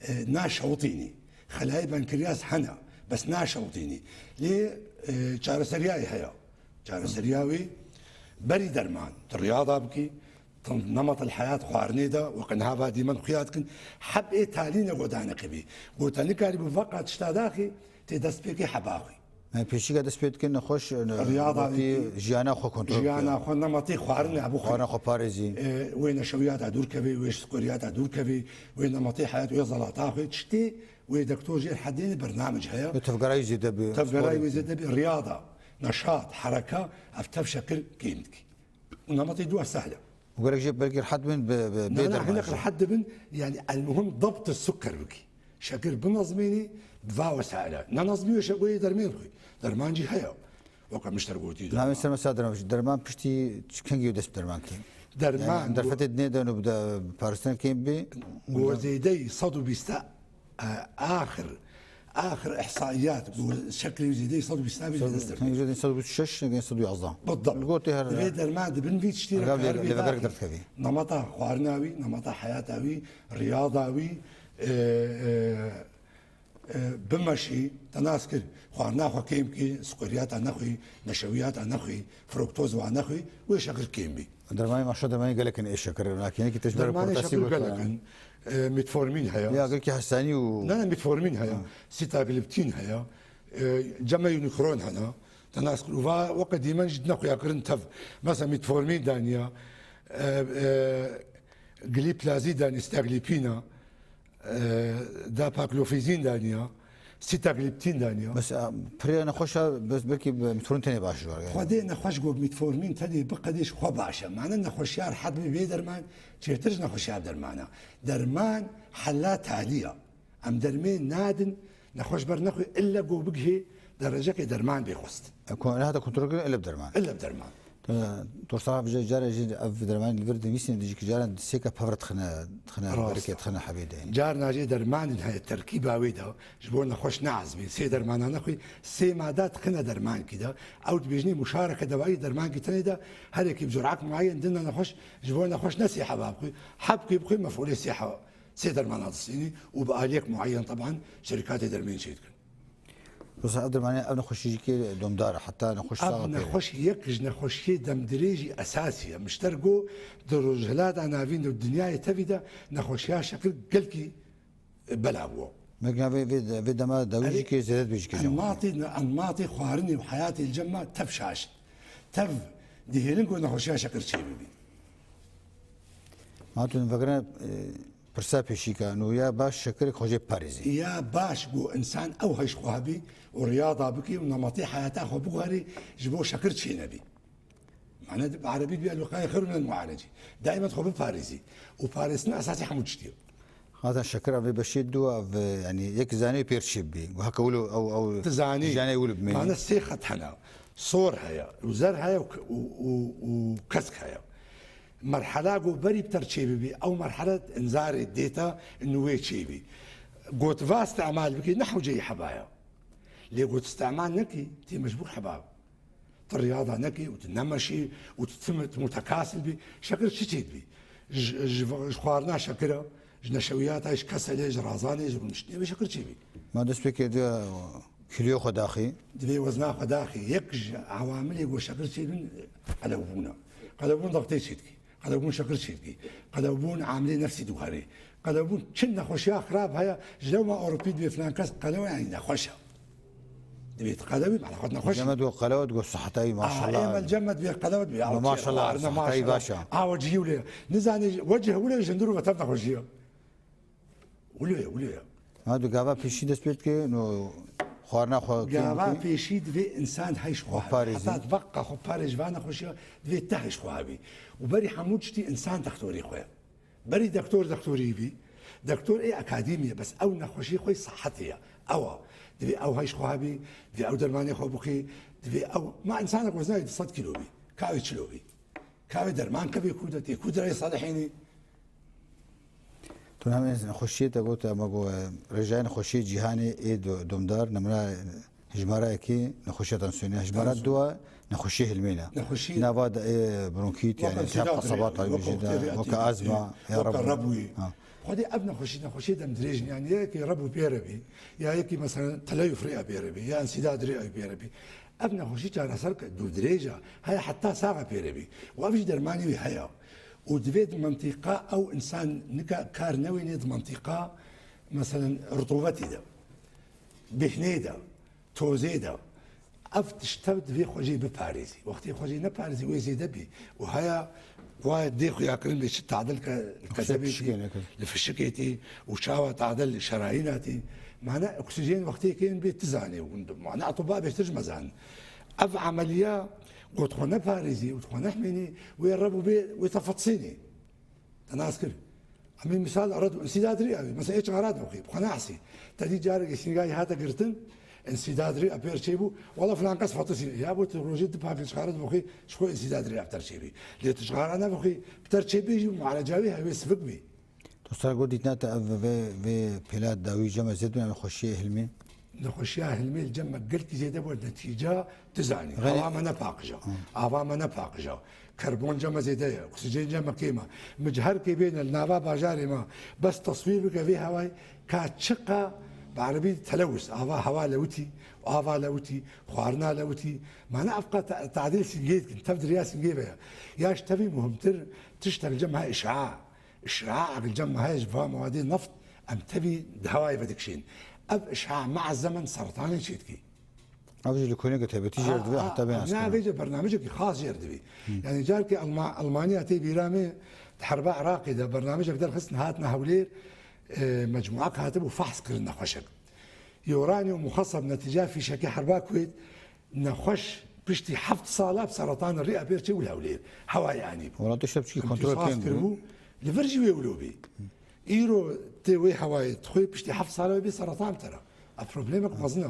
e, naşewitînî. Xelayê benkriyas hene. Bes naşewitînî. Lê, e, çareseriyayê heye. Çareseriya wê berî derman. Tu riyada bikî, Tim nemat el heyat xwarinê de, weke niha va dîmen xuya dikin, heb ê talîne godaneke bî. Go te nikarî bi veqa tişta daxî, tê dest pê kê heba xwî. Me pêşîka dest pê dikin nexweş, e, Riyada wekî wekî jiyana xwe kontrol jiyana bike. Xwe, nematê xwarinê hebû xwe. Xwarina xwe parêzî. E, wê neşewiyata dûr kevê, wê ji sikoriyata dûr kevê, wê nematê heyat, wê zelata xwe, tiştê wê doktor jê hedê bernamec heye. Wê tevgerayî zêde bi. Tevgerayî wê zêde bi, riyada, neşat, hereka, ev tev şekir kêm dikî. Û nematê dua sehl e. Û gelek jê belkî rehet bin bi, bi, Na, bê na, derman hinek jî. Rehet dibin, yani elmuhim dabt suker bikî. Şekir binezmînî, bi va wesaîle. Nenezmî wê şegoyê dermên xwe. Derman jî heye. Weke min ji te re gotî de. Navê ser mesela derman, derman piştî kengî dest bi derman kê? Derman Yani, derfetê dinê de û bi de parastin kêm bê. Go zêdeyî sed û bîst e, axir Axir ihsaiyat ku şeklê wî zêdeyî sed û bîst nabê ji dest derkeve. Sed û bîst şeş, sed û yazde. Bildibt. Li gor tê her Divê derman di bin vî tiştî re, her vî lêvegere derkevî. Nemata xwarina wî, nemata heyata wî, riyada wî, e, e, e, bimeşî, te nas kir, xwarina xwe kêm kî, sukuriyata nexwî, neşewiyata nexwî, fruktoz wa nexwî, wê şekir kêm bî. Dermanê maşa dermanê gelek in ê şekir, nakî nekî te ji ber Dermanê potasî şekir gotiye. Gelek in. E, metformin heye. Ya, gelkî hesanî û Ne, ne, metformin heye. Ha. Sitagliptin heye. E, cemeyunikron hene. Te nas kir. Û va weke dîmen jî dine xuyakirin tev. Mesela metformin daniya. E, e, gliplazî daniya, sitaglipina. E, dapagliflozin daniya. Sitagliptin daniya. Bes, a, pirê nexweşa, bes belkî bi metformin tenê baş e. Xwedê nexweş got metformin tenê biqedê ji xwe baş e. Mane nexweşiya rehet bê bê derman, çêtir ji nexweşiya derman e. Derman hela talî ye. Em dermê nadin, nexweş ber nexwê, ille ku bigihê derecekê derman bê xwest. E, kon-, nehate kontrolkirin, ille bi derman. Ille bi derman. E, Doktor Saha, bi carê jî ev dermanê li vir dinivîsîne, dijî ki caran sêke pevr dixine, dixine Rast. Berikê, dixine hebê de. Carna jî dermanên heye terkîba wê de, ji bo nexweş neezmîn. Sê dermana nexwî, sê mada dixine dermankî de. Ew dibêjinê muşareke dewayî dermankî tenê de, her yekî bi curak muayen dine nexweş, ji bo nexweş ne sê heba bixwî. Hebkî bixwî mefûlê sê heba. Sê dermana distînî û bi aliyek muayen, teban, şerîkatê dermên çê dikin. Wisa ev dermanê, ev nexweşî jî kê domdar e, heta nexweş Ev sax e pê. Nexweş yek ji nexweşiyê demdirêjî esasî ye. Min ji te re got, di Rojhilata Navîn de û dinyayê tevî de nexweşiya şekir gelkî bela bû. Mekna vê, vê, vê dema dawî Erê, jî kê zêde dibê jî kê cem. Enmatê, enmatê xwarinê û heyatê li cem me tev şaş in. Tev dihêlin ku nexweşiya şekir çê bibî. Ma tu vegere, e, pirsa pêşîka, no ya baş şekirek xwe jê parêzî. Ya baş ku insan ew hej xwe hebî û riyada bikî û nematê heyata xwe biguherî ji bo şekir çê nebî. Mane bi erebî dibê elwiqayê xeyrun el mualecî. Daîmen xwe biparêzî. Û parêztina esasî hemû tiştî ye. Zaten şekir ev ê beşê du ev, e, yani yek zanê pêr çê bibî. Û heke wilo ew, ew Tu zanî. Janê wilo bimê. Mane sê xet hene. Sor heye, û zer heye û, û, û, û kesk heye. Merhela ku berî bi ter çê bibî, ew merhele inzarê dêta nûwê çê bî. Gotiva istemal bikî, ne hewceyî heba ye. Lê got istemal nekî, tê mecbûr heba. Tu riyada nekî û tu nemeşî û tu tim-, tu mutekasil bî, şekir çi çê dibî? Ji, ji, ji xwarina şekira, ji neşewiyata, ji keselê, ji razanê, ji rûniştinê ve şekir çê bî? Ma dest pê kê diya kîloya xwe daxî? Divê wezna xwe daxî. Yek ji ewamilê ku şekir çê bin qelewbûn e. Qelewbûn dextê çê dikî. Qelewbûn şekir çê dikî. Qelewbûn amilê nefsî diguherî. Qelewbûn çi nexweşiya xirab heye, ji lewma Ewropî dibê filan kes qelewe, yani nexweş e. Dibê tu qelewî, mala xwe nexweş. Cemed got qelewe, got siheta wî, maşallah. Ê, me cemed dibê qelewe, dibê, aw, maşallah, çêr, xwarine, siheta wî maşallah. Baş e. Awa cihî wile. Nizanî wecih wile ji hundir û betev nexweşiye. Wilo ye, wilo ye. Ha, tu gava pêşî dest pê dike, no xwarina xwe kêm Gava bike. Pêşî divê insan heyş xwe Xwe parêzî. Heta veqa xwe parêz ji van nexweşiya divê te heyş xwe hebî. Û berî hemû tiştî insan dextorê xwe ye. Berî dektor dektorî bî. Dektor ê akademî ye, bes ew nexweşî xwe yê sihetê ye. Ew e. Divê ew heyş xwe hebî, divê ew dermanê xwe bixwî, divê ew, ma insanek weznayê du sed kîlo bî, ka wê çilo bî. Ka wê derman kevê kû de, tê kû dirê salihênî. Tu hem nexweşiyê te got, me got, e, rêjayê nexweşiyê cîhanê ê do-, domdar, nemuna hijmara yekê nexweşiya tansiyonê, hijmara Tansiyon. Dua nexweşiyê hilmêne. Nexweşiyê Nava de, e, bronkît, yani, Weke iltihab sîdad qesaba dirê, taybî weke jî de, weke weke azma, ya weke rebû. Rebûyê. Ha. Xwedê ev nexweşî, nexweşiyê demdirêjin, yani, ya yekî rebû pê re bî, ya yekî, mesela, teleyuf rêya pê re bî, ya ensîdad rêya pê re bî. Ev nexweşî çareser ke dûrdirêj e, heye heta saxe pê re bî. Û ev jî dermanê wî heye. Û divê di mentiqa ew insan nika kar newênê di mentiqa, meselen, rutubetê de, bihnê de, tozê de. Ev tişt tev divê xwe jê biparêzî. Wextê xwe jê neparêzî wê zêde bî. Û haya wa dê xuyakirin bê çi tadil ke li Xwe kezebê tî, fişikê neke. Li fişikê tî û çawa tadil li şerayîna tî. Mane oksîjen wextê kêm bê tu zanê û mane etiba bêhtir ji me zanin. Ev emeliya got xwe neparêzî û xwe nehmênî wê reb û bê wê te fetsînî. Te nas kir. Em ê misal red û insîdad rî avê. Mesela ê çixara dixwî, bi xwe nehsî. Te dî carekê sîngayî hate girtin, insîdad rî apêr çêbû, wela filan kes fetisî. Ya bo tu rojê du pakê çixara dixwî, ji xwe insîdad rî apter çêbî. Lê tu çixara nevixwî, bi ter çêbî jî mualeca wî hewê sivik bî. Dostlar, got dîtina te ev vê, vê pêla dawî cem ez zêd bin, ev xweşiyê hilmî. Nexweşiya hilmê li cem me gelkî zêde bû, netîca tu zanî. Xelî- Hewa me ne paqij e. Hı. Ava me ne paqij e. Karbon cem me zêde ye. Oksîjen cem me kêm e. Min ji her kê bêne li nava bajarê me bes teswîr bike vê hewayê ka çiqa bi erebî telewis, ava hewa lewitî, ava lewitî, xwarina lewitî. Me ne evqa te-, tadîl singê dikin. Tev di riya singê ve ye. Ya ji tevî muhimtir tiştek cem he îşa. Îşeaek li cem me heye ji va mewadê neft em tevî di hewayê ve dikişîn. Ev îşea me'a zemen sertanê çêdikî. Ev jî li koneke taybetî jêr dibe, heta bên ne vê jî bernamecekî xas jêr dibî. Hı. Yani carkê Alma-, Almanya tê bîra me di herba Iraqê de bernamecek derxistin hatine Hewlêr, e, mecmuak hatibû fehs kirin nexweşek. Uranyum muxeseb netîca fîşekê herba Kuweyt nexweş piştî heft sala bi seratan rî apêr çê û li Hewlêr hewayê anî bû. Wela tu şev çikî kontrol kêm kiribû. Li vir jî wê wilo bî. Îro tê wê hewayê dixwê piştî heft sala wê bê seratan tera. Ev problemek mezin e.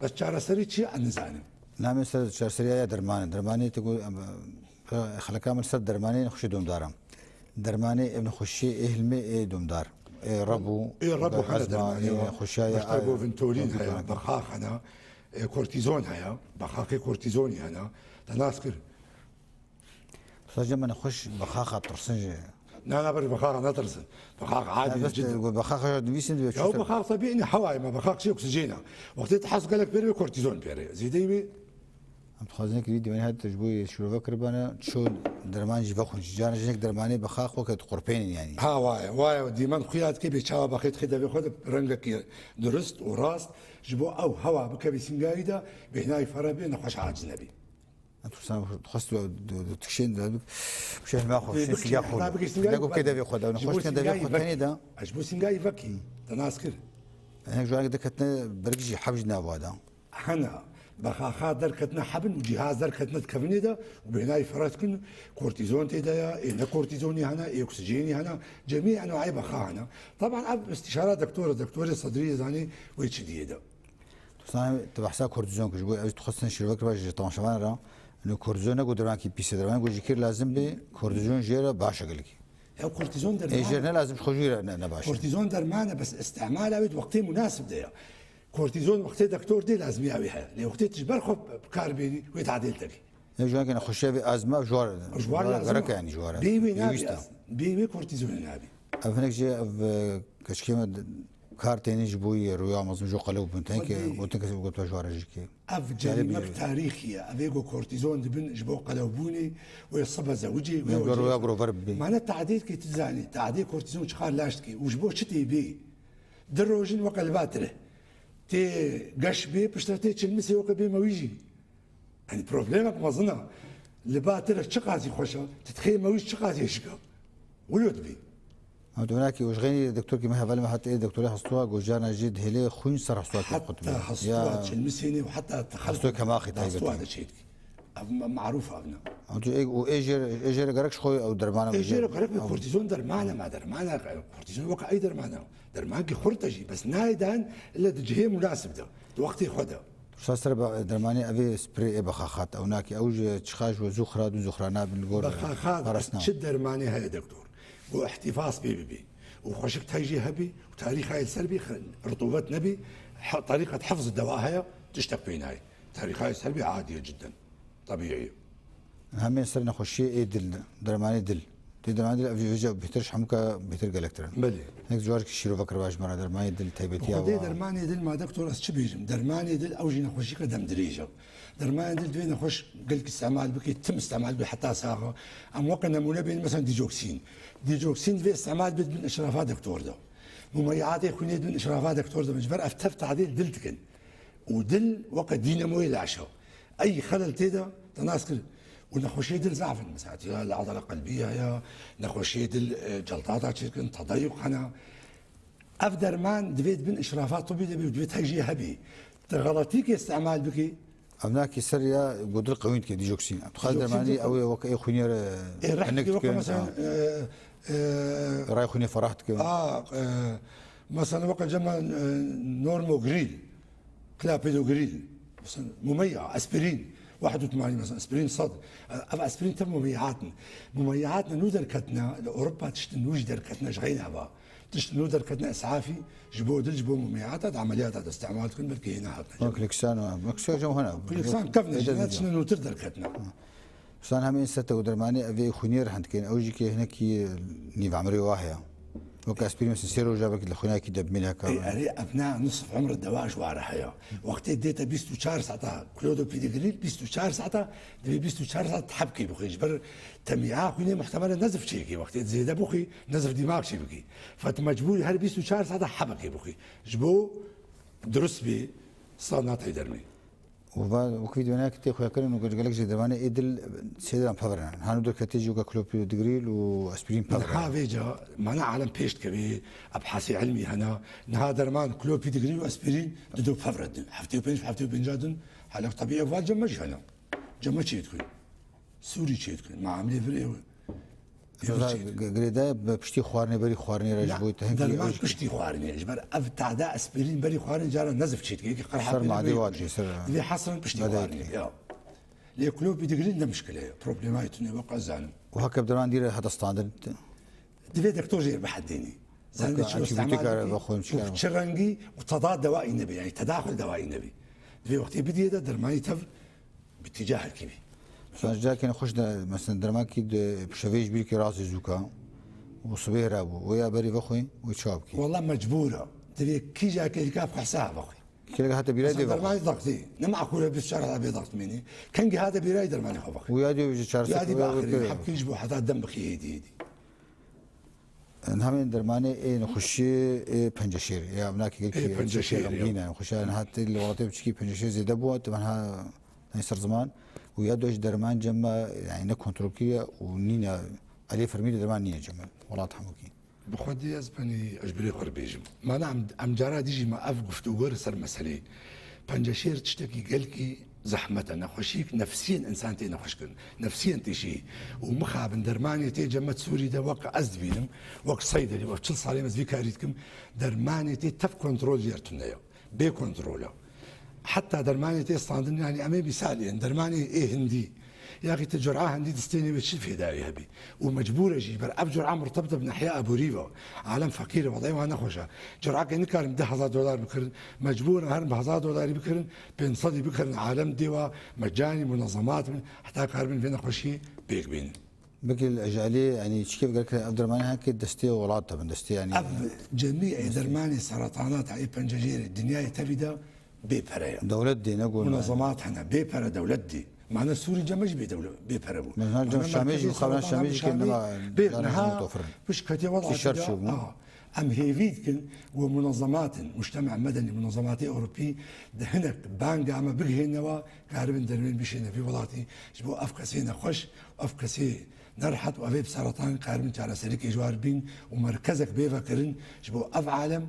Bes çareserî çi ye? Ez nizanim. Namê ser çareseriya ya dermanê. Dermanê tu got, em, xeleka min ser dermanê nexweşê domdar e. Dermanê ev nexweşiyê ê hilmê ê domdar. Ê rebû, Ê rebû hene ezma, dermanê ê ya. Nexweşiya ya. Başta govintolîn heye, bexax hene, ê kortîzon heye, bexaxê kortîzonî hene. Te nas kir. Sadece me nexweş bexaxa tirsin jî. Na, na, ber bexaxa netirsin. Bexax adî bes cidden. Bexaxa jî nivîsin dibe. Ya bexax tabii ne hewayê me, bexax şey oksijena. Wextê te hes gelek pêre kortîzon pêre. Zêdeyî wê Em dixwazin ki vîdyoyê her tişt bûyê şirove kiribane, ço derman jî vexwin. Caran jinek dermanê bi xax weke diqurpênin yanî. Ha, waye, waye, dîmen xuya dike bê çawa baxê dixê devê xwe de rengekî durist û rast, ji bo ew hewa bikevî sîngayî de, bêhnayî fere bê, nexweş aciz nebî. Em dixwestin, dixwest tu, tu, tu tikşên de bik-, bişe hilma xwe, Bê bişe bikî, sînga xwe. Heta bikî sîngayî Belku kê vekî. Devê xwe de, Ji bo nexweş dike devê sîngayî xwe vekî. Tenê de. Ez ji bo sîngayî vekî. Hı. Te nas kir. Hinek ji wan diketine bergî jî heb jî nava de. Hene, bexaxa derketine hebin û cîhaz derketine di kevinê de û bêhnayî fere dikin, kortîzon tê de ye, ê ne kortîzonî hene, ê oksijênî hene, cemî enwayê bexa hene. Taban ev îstîşara doktor e, doktorê Sedrî zanî wê çi diyê de. Tu zanî, tu behsa kortîzon kir, ji bo ew dixwestin şîrove kiriba ji temaşevan re, ino kortîzon ne ku dermankî pîs e, derman ku ji kir lazim bê, kortîzon jê re baş e gelekî. Ew kortîzon derman e. Ê jê re ne lazim, ji xwe jî re ne, ne baş e. Kortîzon derman e, bes îstimala wê di wextê munasib de ye. Kortîzon wextê doktor dê lazimiya wê heye. Lê wextê tu ji ber xwe bi kar bênî, wê tadêl te bî. Ev ji wan ke nexweşiya vê azma ji war, ji war lazim gerek e, yanî ji war e. Bê wê nabî. Pêwîst e. Bê wê kortîzonê nabî. Ev hinek jî ev, e, keçikê me d-, kar tênî ji bo yê rûya mezin ji qelew bûn. Tenê ke Xwedî. Gotin kesê gotiba ji war e jî ke. Ev Carê cerîmek bî. Tarîxî ye. Ev ê ku kortîzon dibin ji bo qelewbûnê, wê sibe zewicê, wê Yanî rûya wecê. Grover bibî. Mane tadê dikê tu zanî. Tadê kortîzon çiqar laş dikê. Û ji bo çi tê bê? Di rojin weke li ba tire. Tê geş bê, piştre tê çilmisê weke bê mewî jî. Yanî problemek mezin e. Li ba tire çiqasî xweş e, tu dixê mewî çiqasî hişik e. Wilo dibî. Ew demek ki ojxênî doktorkî me hevalê me heta ê doktorê hestûa gojarna jî dihêlê xwîn ser hestûa kê Heta qutbî. Hestûa çilmisênê û heta te xelq Hestûa kemaxî hestûa taybetî. De çêdikî. Ev me-, marûf ev ne. Ew tu ê, û ê jê re, ê jê re gerek ji xwe ew dermana Ê jê re gerek bi ew kortîzon dermane me dermane, kortîzon weke ey dermane. Dermankî xurt e jî, bes nayê dan ille di cihê munasib de, di wextê xwe de. Sa ser be-, dermanê evê sprê ê bexaxat, ew nakî, ew ji çiqa ji we zû xira dû zû xira nabin li gor Bexaxat parastina. Çi dermanê heye doktor? Ku îhtîfas pê bibî. Û xweşik tey jê hebî, û tarîxa yê ser bî, xe-, ritûbet nebî, he-, tarîqet hifz dewa heye, tiştek pê nayê. Tarîxa yê ser bî adî ye cidden. Tebîî ye. Hemê ser nexweşiyê ê dil, dermanê dil. Tê dermanê dil, ev jî vêca bêhtir ji hemûka bêhtir gelektir in. Belê. Hinek carekî şîrove kiriba ji me re dermanê dil, taybetiya Xwedê wa. Dermanê dil ma doktor ez çi bêjim? Dermanê dil ew jî nexweşîka demdirêj e. Dermanê dil divê nexweş gelkî îstemal bike, tim îstemal bike heta sax e. Em weke nemûne bên, mesela dîcoksîn. Dîcoksîn divê îstemal bê di bin îşrafa doktor de. Mumeyatê xwînê di bin îşrafa doktor de. Ji ber ev tev tadê dil dikin. Û dil weke dînemoyê laş e. Ey xelel tê de, te nas kir. Û nexweşiyê dil zaf in. Mesela, ya li adala qelbî ya, ya nexweşiyê dil, e, celtata çêdikin, tedayuk hene. Ev derman divê di bin îşrafa tibî de bî û divê tey jê hebî. Tu xeletîkê îstemal bikî. Ev nakî ser ya ku dil qewîn dike, dîjoksîn. Dîjoksîn dermanî dike. Ew ê weke ê xwînê re Ê reh hinek dike weke dike. Mesela, Ha. e, e, Rayê xwînê ferah dike. A, e, mesela weke cema, e, normogril. Clopidogrel, mesela, mumeya, aspirin, wahd û temanî, mesela, aspirin sed. Ev aspirin tev mumeyat in. Mumeyat ne nû derketine, li Ewropa tiştin nû jî derketine ji xeynê eva. Tişt nû derketine esafî ji bo dil, ji bo mumeyata, di emeliyata de îstîmal dikin, belkî hê nehatine. Wek Lexan û Lexan jî hene. Lexan kevne jî, ne tiştine nûtir derketine. San hem ên sete û dermanê ev ê xwînê rihind dikin, ew jî ke hinekî nîv emrê wa heye. Wek aspirîn, mesela sê roja belkî li xwînakî de bimîne ka. Ê, erê, ev ne nisf emr dewa ji wa re heye. Wextê dête bîst û çar saeta, klopî digirî, bîst û çar saeta, divê bîst û çar saet hebkê bixwî. Ji ber temîya xwînê muhtemelen nezif çêkî. Wextê zêde bixwî, nezif dîmax çê bikî. Fet mecbûrî her bîst û çar saeta hebekê bixwî. Ji bo dirust bê, sal nate dermê. Û va, wekî wî wêneyek tê xuyakirin û gelek jê dermanê ê dil sê diran pev re ne. Hanu derketê jî weke klopî digirîl û aspirîn pev re ne. Niha vêca, mane alem pêş dikevê, ebhasê ilmî hene. Niha derman klopî digirîl û aspirîn dido pev re din. Heftê û pênc, heftê û pênc din. Halek tebî ev va cem me jî hene. Cem me çê dikin. Sûrî çê dikin. Me amlê vir ê. Girêdayê bi piştî xwarinê, berî xwarinê re ji bo te hin derman piştî xwarinê. Ji ber ev tada aspirîn berî xwarinê cara nezif çê dike. Yekî qerha ser madê wa dike, ser divê hesrin piştî xwarinê. Ya. Lê klopî digirîn ne mişkile ye. Problemayê tune wek ez zanim. Û heke bi derman dî re heta standin. Divê doktor jê bihedênî. Zanin çi îstîmal bikî û çi rengî û teda dewaî nebî. Yani tedaxul dewaî nebî. Divê wextê bidiyê de dermanî tev bi tîca herkî bî. Mesela ji carekê nexweş de, mesela dermankî di şevê ji bîrkê rast zûka û sibê re bû. Wê ya berî vexwî, wê çawa bikî? Wela mecbûr e. Divê kî carekê dika bi hesaba vexwî. Kêlek hate bîrayê dê vexwî. Dermanê daxtê. Ne meqûl e bîst çar hate bê daxt mînî. Kengî hate bîrayê dermanê xwe vexwî. Û ya dê ji çar sed hebkî ji bo heta dem bixî hêdî hêdî. Niha em ên dermanê ê nexweşiyê ê penceşêr, ya evnakê gelkî penceşêr, rengîn e, nexweşiya niha tê li welatê biçikî penceşêr zêde bû, tu niha neyê ser ziman û ya do ji derman cem me, yani ne kontrolkirî ye û nîne, aliyê fermî de derman nîne cem me, welat hemûkî. Bi xwedî ez penî, ez ji birê xwe re bêjim. Mana em, em cara dî jî me ev guftûgo li ser meselê. Penceşêr tiştekî gelkî zehmet e, nexweşiyek nefsî ye, însan tê nexweş kirin. Nefsî ye tê şî. Û mixabin dermanê tê cem me Sûrî de wek ez dibînim, wek seydelî, wek çil salê me ez vî karî dikim, dermanê tê tev kontrol jê re tune ye. Bê kontrol e. Heta dermanê tê standin, yani em ê mîsalê, dermanê ê hindî. Yaxî tu cura hindî distênê wê çi fêdayê hebî? Û mecbûr e jî, ber ev cura murtebit e bi nehiya aborî ve. Alem feqîr e, wedayê wan nexweş e. Curakê nikarin du hezar dolar bikirin, mecbûr in herin bi hezar dolarî bikirin, pênc sedî bikirin, alem dê wa mecanî munezemat bin, heta karibin vê nexweşiyê pêk bînin. Bikil ji alî, yanî çikê gerek ev dermanê heke destê welat de bin, destê yanî. Ev cemî ê dermanê seretana ta ê pencejêrê dinyayê tevî de bê pere ye. Dewlet dê, ne got. Munezemat hene, bê pere dewlet dê. Mane Sûrî cem me jî bê dewle-, bê pere bû. Mane cem Şamê jî, mixabina Şamê jî ke nema bê niha pişketê wada şer çû. Em hêvî dikin ku munezematin, mujtema medenî, munezematê Ewropî di hinek banga me bigihêne wa, karibin dermên bişêne vî welatî, ji bo ev kesê nexweş, ev kesê nerehet û evê bi seretan karibin çareserîkê ji war bîn û merkezek bê vekirin, ji bo ev alem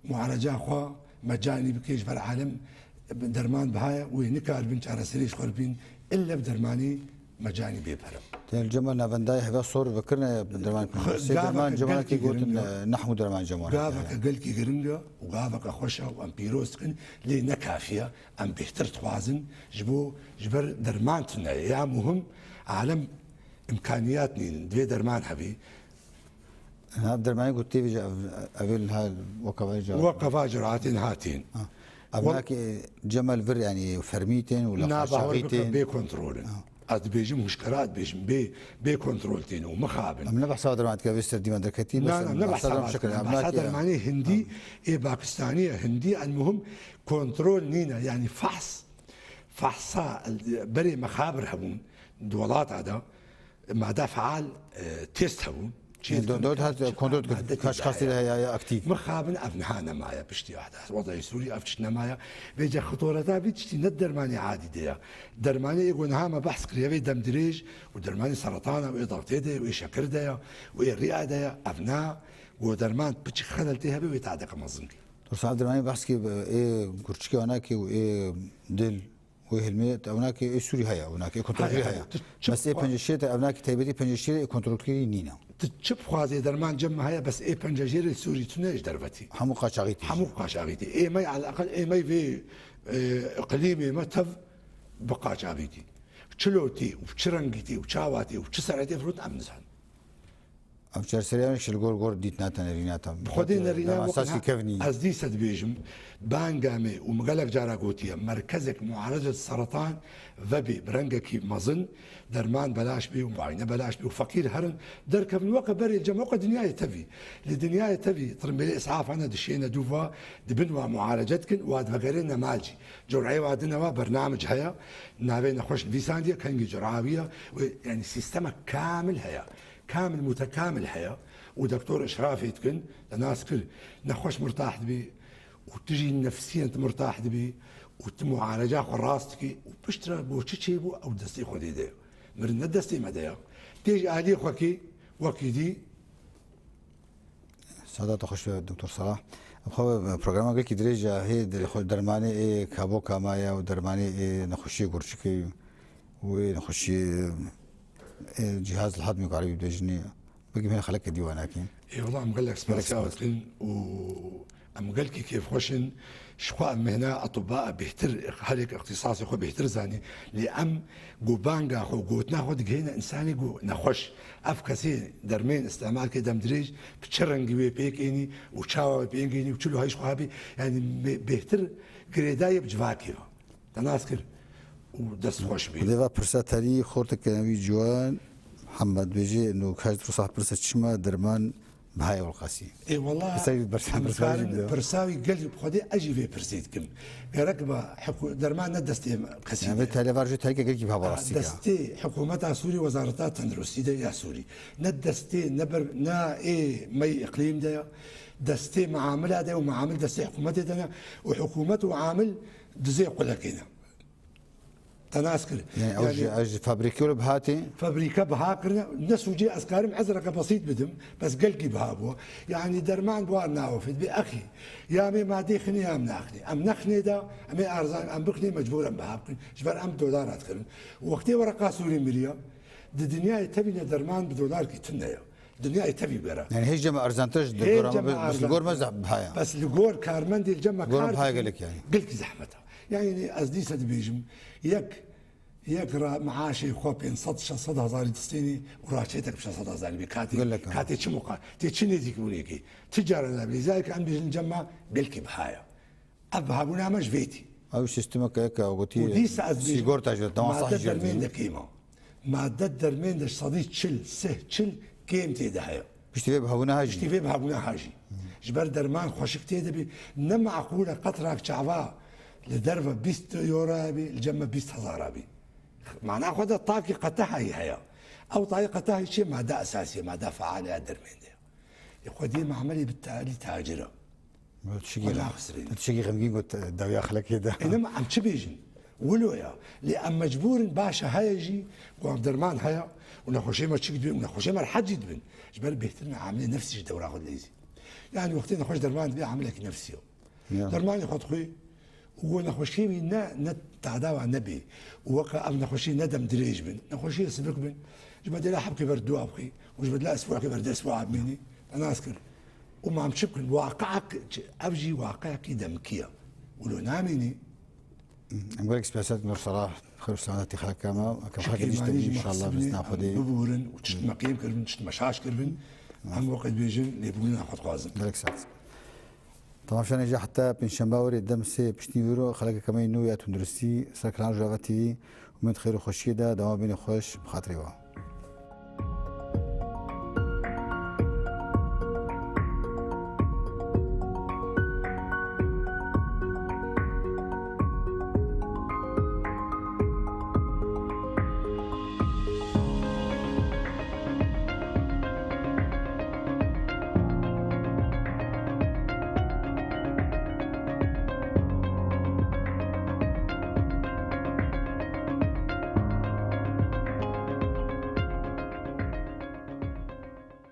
mualeca xwe mecanî bike, ji ber alem derman biha ye û wê nikaribin çareserî ji xwe re bîn, ille bi dermanî mecanî bê pere. Te li cem me navendayê heve sor vekirine bi derman. Sê derman cem me kî gotin, e, neh hemû derman cem me. Gaveke gelkî giring e û gaveke xweş e û em pîroz dikin, lê ne kafî ye. Em bêhtir dixwazin ji bo, ji ber derman tune ye. Ya muhim, alem îmkaniyat nînin, divê derman hebî. Ha, dermanê ku tê vêje ev, ev ê niha weka va curatên. Weka va curatên hatîn. Ha. Ev nakê cem me li vir, yanî fermî tên û li qaçaxî tên. Bê kontrol in. Ha. Ez dibêjim huşkera dibêjim, bê, bê kontrol tên û mixabin. Em ne behsa derman dike vê ser dîman derketî, na, na, em ne behsa derman dikim, em behsa dermanê hindî, ê Pakistanî ye, hindî, el muhim kontrol nîne, yanî fehs, fehsa, berê mexabir hebûn di welata de, Made feal, e, test hebûn. Çi dewlet hat kontrol dikir, kaç xastî de heye ya aktîf. Mixabin ev niha nemaye piştî wehda. Wedayê Sûrî ev tişt nemaye. Vêce xitoreta vî tiştî ne dermanê adî de ya. Dermanê ê ku niha me behs kiriye vê dem dirêj û dermanê seretana û ê daxtê de û ê şekir de ya û ê riya de ya. Ev na ku derman piçik xelel tê hebe wê tadeke mezin kî. Dursa ev dermanê behs kî ê gurçikê anakê û ê dil Wê hilmê te ewnakê ê Sûrî heye, ewnakê kontrolkirî heye. Bes ê pencê şêr te ewnakê taybetî pencê şêrê ê kontrolkirî nîne. Tu çi bixwazê derman cem me heye, bes ê pencê şêrê Sûrî tune ji dervetî. Hemû qaçaxî tê. Hemû qaçaxî tê. Ê me eleqel ê me vê, e, iqlîmê me tev bi qaçaxî tê. Çi lo tê û çi rengî tê û çawa tê û çi serê tê firot em nizanin. Ev çerserî ew ji li gor gor dît nate nerî nate. Bi xwedê nerî ne, wek sasî kevnî. Ez dîse dibêjim, banga me û min gelek cara gotiye, merkezek muarecet seretan vebe bi rengekî mezin, derman belaş bê û muayene belaş bê û feqîr herin, derkevin weke berê cem, weke dinyayê tevî. Li dinyayê tevî, tirimbêlê îsaf hene, dişêne dû va, dibin wa muarecet kin, wa divegerêne mal jî. Cureyê wa dine wa, bernamic heye, navê nexweş nivîsandiye, kengî cura wî ye, wê, yanî sîstemek kamil heye. Kamil mutekamil heye û doktor îşrafê dikin, te nas kir, nexweş mirtah dibî û tu jî nefsiyen tu mirtah dibî û tu muareca xwe rast dikî û piştre bo çi çêbû ew destê Xwedê de ye. Mirin ne destê me de ye. Tê ji aliyê xwe kê, wekî dî. Sada te xweş be, Doktor Salah. Em xwe programa gelkî dirêj e, hê di xwe dermanê ê kaboka me ye û dermanê ê nexweşiyê gurçikê û ê nexweşiyê, ê cihaz li hadmê karî bibêjinê. Belkî hene xeleke dî we nakin. Ê, wela em gelek Gelek spasiya spas. Dikin û em gelkî kêfxweş in. Ji xwe em mehna etibba bêhtir, her yek îxtîsasê xwe bêhtir zanî. Lê em ku banga xwe, gotina xwe digihêne însanê ku nexweş. Ev kesê dermên îstemal ke dem dirêj, bi çi rengî wê pêk ênî û çawa wê pêk ênî û çilo heyş xwe hebî, yanî bê-, bêhtir girêdayê bi civakê ve. Te nas kir û dest xweş bî. Dêva pirsa terî xorteke wî ciwan, Mihemed bêjê, no kaş rusa pirsa çima derman bihayê welqasî. Ê, wela, Pirsa wî bersa, em pirsa wî karin bide. Pirsa wî gelî bi Xwedê ez jî vê pirsê dikim. Gerek ba hikû-, derman ne destê qesî Yani de. Vê televar jî terîke gelkî biha Ha, rastî ka. Destê hikûmeta Sûrî, Wezareta Tenduristî de ya Sûrî. Ne destê, ne ber-, ne ê mey îqlîm de ya. Destê meamila de û meamil destê hikûmetê de ne. Û hikûmet û amil dizê qulekê ne. Te nas kir. Yani ew Yani ji, ew ji fabrîkê were bihatê? Fabrîke biha kirine. Ne sûcê ez karim ezreke besît bidim. Bes gelkî biha bû. Yani derman bi wan navê dibê exî. Ya em ê madê xinê ya em naxinê. Em nexinê de, em ê arzan, em bixinê mecbûr em biha bikin. Ji ber em dolar hat kirin. Wextê wereqa Sûrî miriya, di dinyayê tevî ne derman bi dolarkî tune ye. Dinyayê tevî bera. Yani hêj cem erzantir ji Hêj gor cem me, bes li gor me erzantir. Zehf biha ye. Bes li gor karmendê li cem me Gor me kar biha ye dikin. Gelek yani. Gelkî zehmet e. Yani ez dîse dibêjim, yek, yek ra maaşê xwe pênc sed, şeş sed hezarî distênî û raçetek bi şeş sed hezarî bê. Katê, Gelek e. Katê çi muqa-, tê çi nêzîkbûnekê. Ti cara nabê. Zayek em bêjin cem me gelkî biha ye. Ev bihabûna me ji vê tî. Ew sîstemeke yek e, gotî Û dîsa ez dibêjim, sîgorta ji dewazeh made hejî dermên dî. De kêm e. Made dermên de sedî çil, sih çil kêm tê de heye. Piştî vê bihabûna ha jî. Piştî vê bihabûna ha jî. Ji ber derman xweşik tê de bî. Ne meqûl e qetrak çava li derve bîst euro bî, li cem me bîst hezar bî. Mana xwe de takî qetehayî heye. Ew takî qetehayî çi ye? Made esasî ye, made feal ya dermên de. Yê xwediyê memelê bi talî tacir e. Tiştekî Wela xisirîn. Tiştekî xemgîn got, e, dawiya xelekê de. Ê, nema em çi bêjin? Wilo ya. Lê em mecbûr in, baş e, heye jî, ku em derman heye û nexweşê me çik dibin û nexweşê me rehet jî dibin. Ji ber bêhtirina amilê nefsî ji dewra xwe dileyzî. Yani wextê nexweş derman dibe amilekî nefsî ye. Ya. Dermanê xwe dixwî û ku nexweşiyê wî ne, ne tadawa nebê û weke ev nexweşî ne dem dirêj bin, nexweşiyê sivik bin, ji bedela hebkê ber dua bixî û ji bedela esbûakê ber destbûa bimînî, te nas kir. Û mam çi bikin? Waqiek, ev jî waqiekî demkî ye. Wilo namînî. Em gelek spesiya Nur Salah, xêr û selametî xeleka me, em Çi xelkê dîş kêmanî tevî jî inşallah, mehsibinê, bi zina em Xwedê. Bibûrin û çi meqîm kiribin, çi meşaş kiribin, em weke dibêjin, lêbûnina xwe dixwazin. Gelek saet. Tamam, şanê ji heta pêncşemba werê dem sê piştî wiro, xelekeke me yê nû ya tunduristî, ser kanal Rojava T V, umêd xêr û xweşiyê de, dema bînê xweş, bi xatirê we.